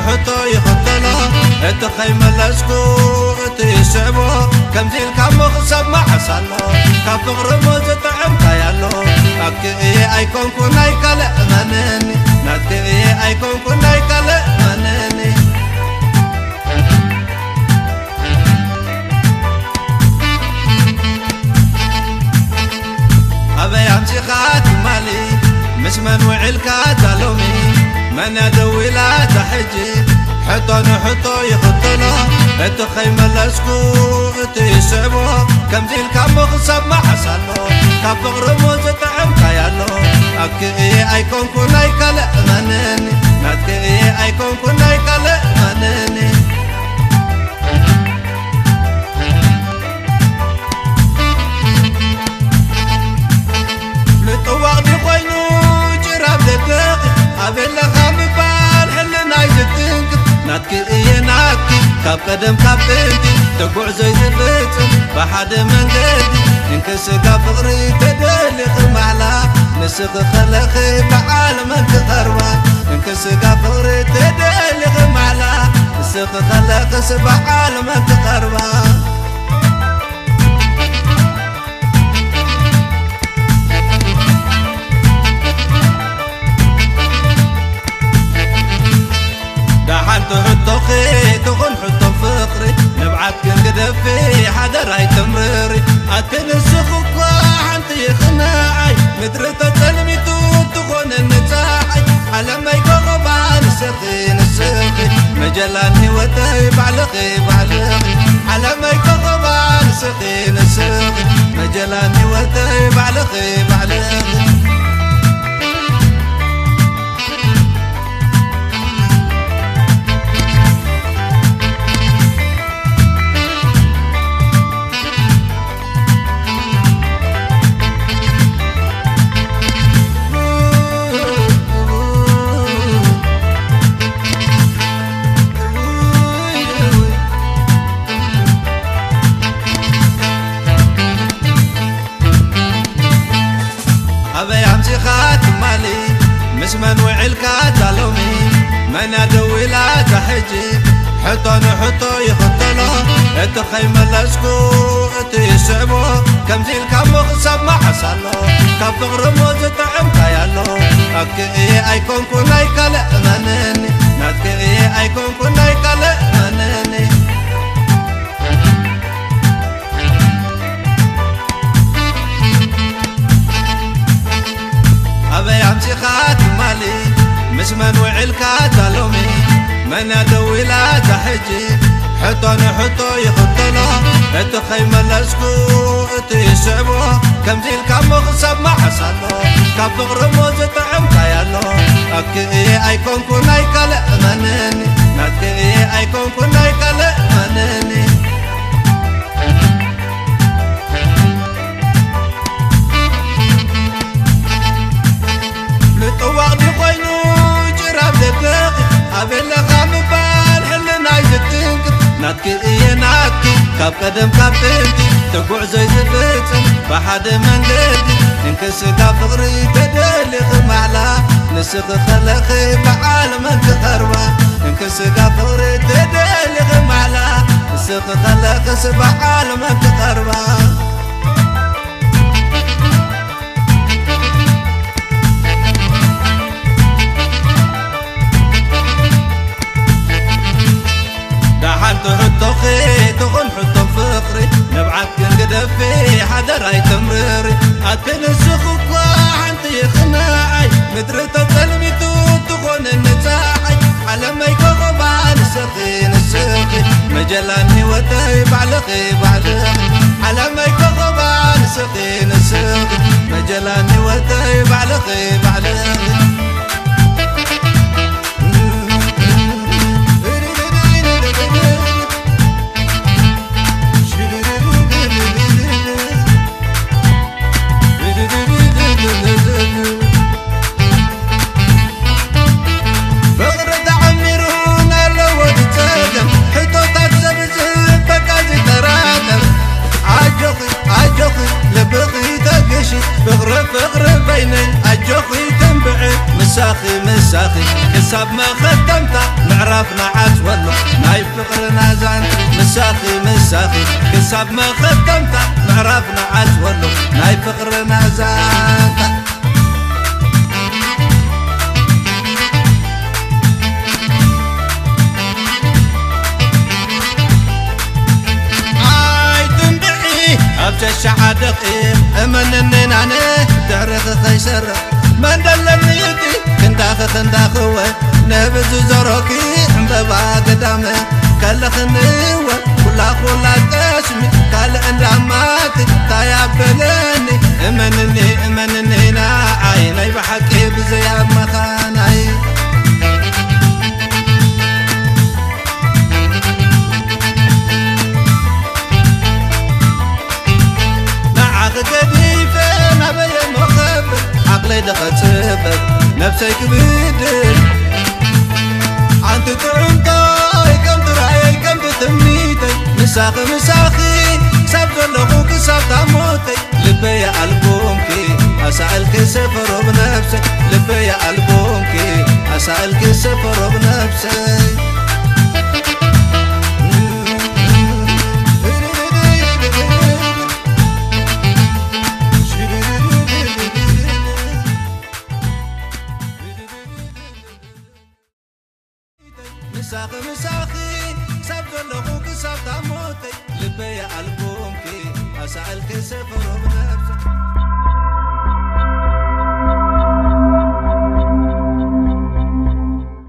ሕቶ ይኽተሎ፣ እቲ ኸይመለስኩ እቲ ይስዕቦ። ከምዚ ኢልካ እሞ ክሰማዕስ ኣሎ፣ ካብ ፍቕሪ እሞ ዝጥዕም እንታይ ኣሎ? ናትኪ እየ ኣይኮንኩ ናይ ካልእ እመንኒ፣ ናትኪ እየ ኣይኮንኩ ናይ ካልእ እመንኒ። ኣበይ ኣምጺኻ ትማሊ? ምስ መን ውዒልካ እታ ሎሚ? መን እያ ደዊላ እታ ሕጂ? ሕቶ ንሕቶ ይኽተሎ፣ እቲ ኸይመለስኩ እቲ ይስዕቦ። ከምዚ ኢልካ እሞ ክሰማዕስ ኣሎ፣ ካብ ፍቕሪ እሞ ዝጥዕም እንታይ ኣሎ? ናትኪ እየ ኣይኮንኩ ናይ ካልእ እመንኒ፣ ናትኪ እየ ኣይኮንኩ ናይ ካልእ እመንኒ። ምጥዋቕ ድዩ ኮይኑ ጭራብ ደደቕ? ኣበይ ኣለኻ ምባል ሕልናይ ዝትንክፍ። ናትኪ እየ ናትኪ ካብ ቀደም ካብ ጥንቲ፣ ተጉዕዞይ ዝፍጽም ብሓደ መንገዲ። እንኪ ስጋ ፍቕሪ ተደሊኺ ማዕላ፣ ንስኺ ከለኺ በዓል መን ክቐርባ? እንኪ ስጋ ፍቕሪ ተደሊኺ ማዕላ፣ ንስኺ ከለኺስ በዓል መን ክቐርባ? ደሓን ትሕቶኺ ትኹን ሕቶ ፍቕሪ፣ ንብዓትክን ግደፊ ሓደራ ኣይተምርሪ። ኣቲ ንስኺ እኳ ሓንቲ ኢኺ ንዓይ፣ ምድሪ ተጸልሚቱ ትኾነኒ ጸሓይ። ዓለመይ ኮኸባ ንስኺ ንስኺ፣ መጀላን ህይወተይ ባዕልኺ ባዕልኺ። ዓለመይ ኮኸባ ንስኺ ንስኺ፣ መጀላን ህይወተይ ባዕልኺ ባዕልኺ። ኣበይ ኣምጺኻ ትማሊ? ምስ መን ውዒልካ እታ ሎሚ? መን እያ ደዊላ እታ ሕጂ? ሕቶ ንሕቶ ይኽተሎ፣ እቲ ኸይመለስኩ እቲ ይስዕቦ። ከምዚ ኢልካ እሞ ክሰማዕስ ኣሎ፣ ካብ ፍቕሪ እሞ ዝጥዕም እንታይ ኣሎ? ናትኪ እየ ኣይኮንኩ ናይ ካልእ እመንኒ፣ ናትኪ እየ ኣይኮንኩ ናይ ካልእ እመንኒ። ኣበይ ኣምጺኻ ትማሊ? ምስ መን ውዒልካ እታ ሎሚ? መን እያ ደዊላ እታ ሕጂ? ሕቶ ንሕቶ ይኽተሎ፣ እቲ ኸይመለስኩ እቲ ይስዕቦ። ከምዚ ኢልካ እሞ ክሰማዕስ ኣሎ፣ ካብ ፍቕሪ እሞ ዝጥዕም እንታይ ኣሎ? ናትኪ እየ ኣይኮንኩ ናይ ካልእ እመንኒ፣ ናትኪ እየ ኣይኮንኩ ናይ ካልእ እመንኒ። ምጥዋቕ ድዩ ኮይኑ ጭራብ ደደቕ? ኣበይ ኣለኻ ምባል ሕልናይ ዝትንክፍ። ናትኪ እየ ናትኪ ካብ ቀደም ካብ ጥንቲ፣ ተጉዕዞይ ዝፍጽም ብሓደ መንገዲ። እንኪ ስጋ ፍቕሪ ተደሊኺ ማዕላ፣ ንስኺ ከለኺ በዓል መን ክቐርባ? እንኪ ስጋ ፍቕሪ ተደሊኺ ማዕላ፣ ንስኺ ከለኽስ በዓል መን ክቐርባ? ደሓን ትሕቶኺ ትኹን ሕቶ ፍቕሪ፣ ንብዓትክን ግደፊ ሓደራ ኣይተምርሪ። ኣቲ ንስኺ እኳ ሓንቲ ኢኺ ንዓይ፣ ምድሪ ተጸልሚቱ ትኾነኒ ጸሓይ። ዓለመይ ኮኸባ ንስኺ ንስኺ፣ መጀላን ህይወተይ ባዕልኺ ባዕልኺ። ዓለመይ ኮኸባ ንስኺ ንስኺ፣ መጀላን ህይወተይ ባዕልኺ ባዕልኺ። ፍቕሪ ተዓሚሩ ናለዎ ዝጸገም፣ ሕቶታት ዘብዝሕ በቃ ዝጠራጠር። ኣጆኺ ኣጆኺ ልብኺ ተግሺ፣ ፍቕሪ ፍቕሪ በይነይ ኣጆኺ ተንብዒ። ክሳብ መኸተምታ ምዕራፍ ንዓጽወሉ ናይ ፍቕርና ዛንታ። ምሳኺ ምሳኺ ክሳብ መኸተምታ ምዕራፍ ንዓጽወሉ ናይ ፍቕርና ዛንታ። ኣይትንብዒ ኣብ ሸሽዓ ደቂቕ እመንኒ ናነ ድሕርኺ ከይሰርቕ መን ደለኒ እቲ ክንዳኺ ክንዳኺወ ነብዚ ዘሮኪ ዕምበባ ገዳመ ከለኽንወ ኩላ ኩላ ጠስሚ ካልእ እንዳማኪ ታይ ኣበለኒ እመንኒ እመንኒ ንዓይ ናይ ብሓቂ ብዘይ ኣብ መኻናይ። ንዓኺ ገዲፈ ናበየ መኸብር ዓቕለይ ደኸጽበብ ነብሰይ ክብድል ኣንቲ ጥዑምታይ ከም ጥራየይ ከም ብትምኒተይ ምሳኺ ምሳኺ ክሳብ ዘለኹ ክሳብ ታሞተይ ልበየ ኣልቦምኪ ኣሳእልኪ ሰፈሮም ነብሰይ ልበየ ኣልቦምኪ ኣሳእልኪ ሰፈሮም ነብሰይ። ምሳኺ ምሳኺ ክሳብ ዘለኹ ክሳብ ታሞተይ ልበየ ኣልቦምኪ ኣሳእልኪ ሰፈሮም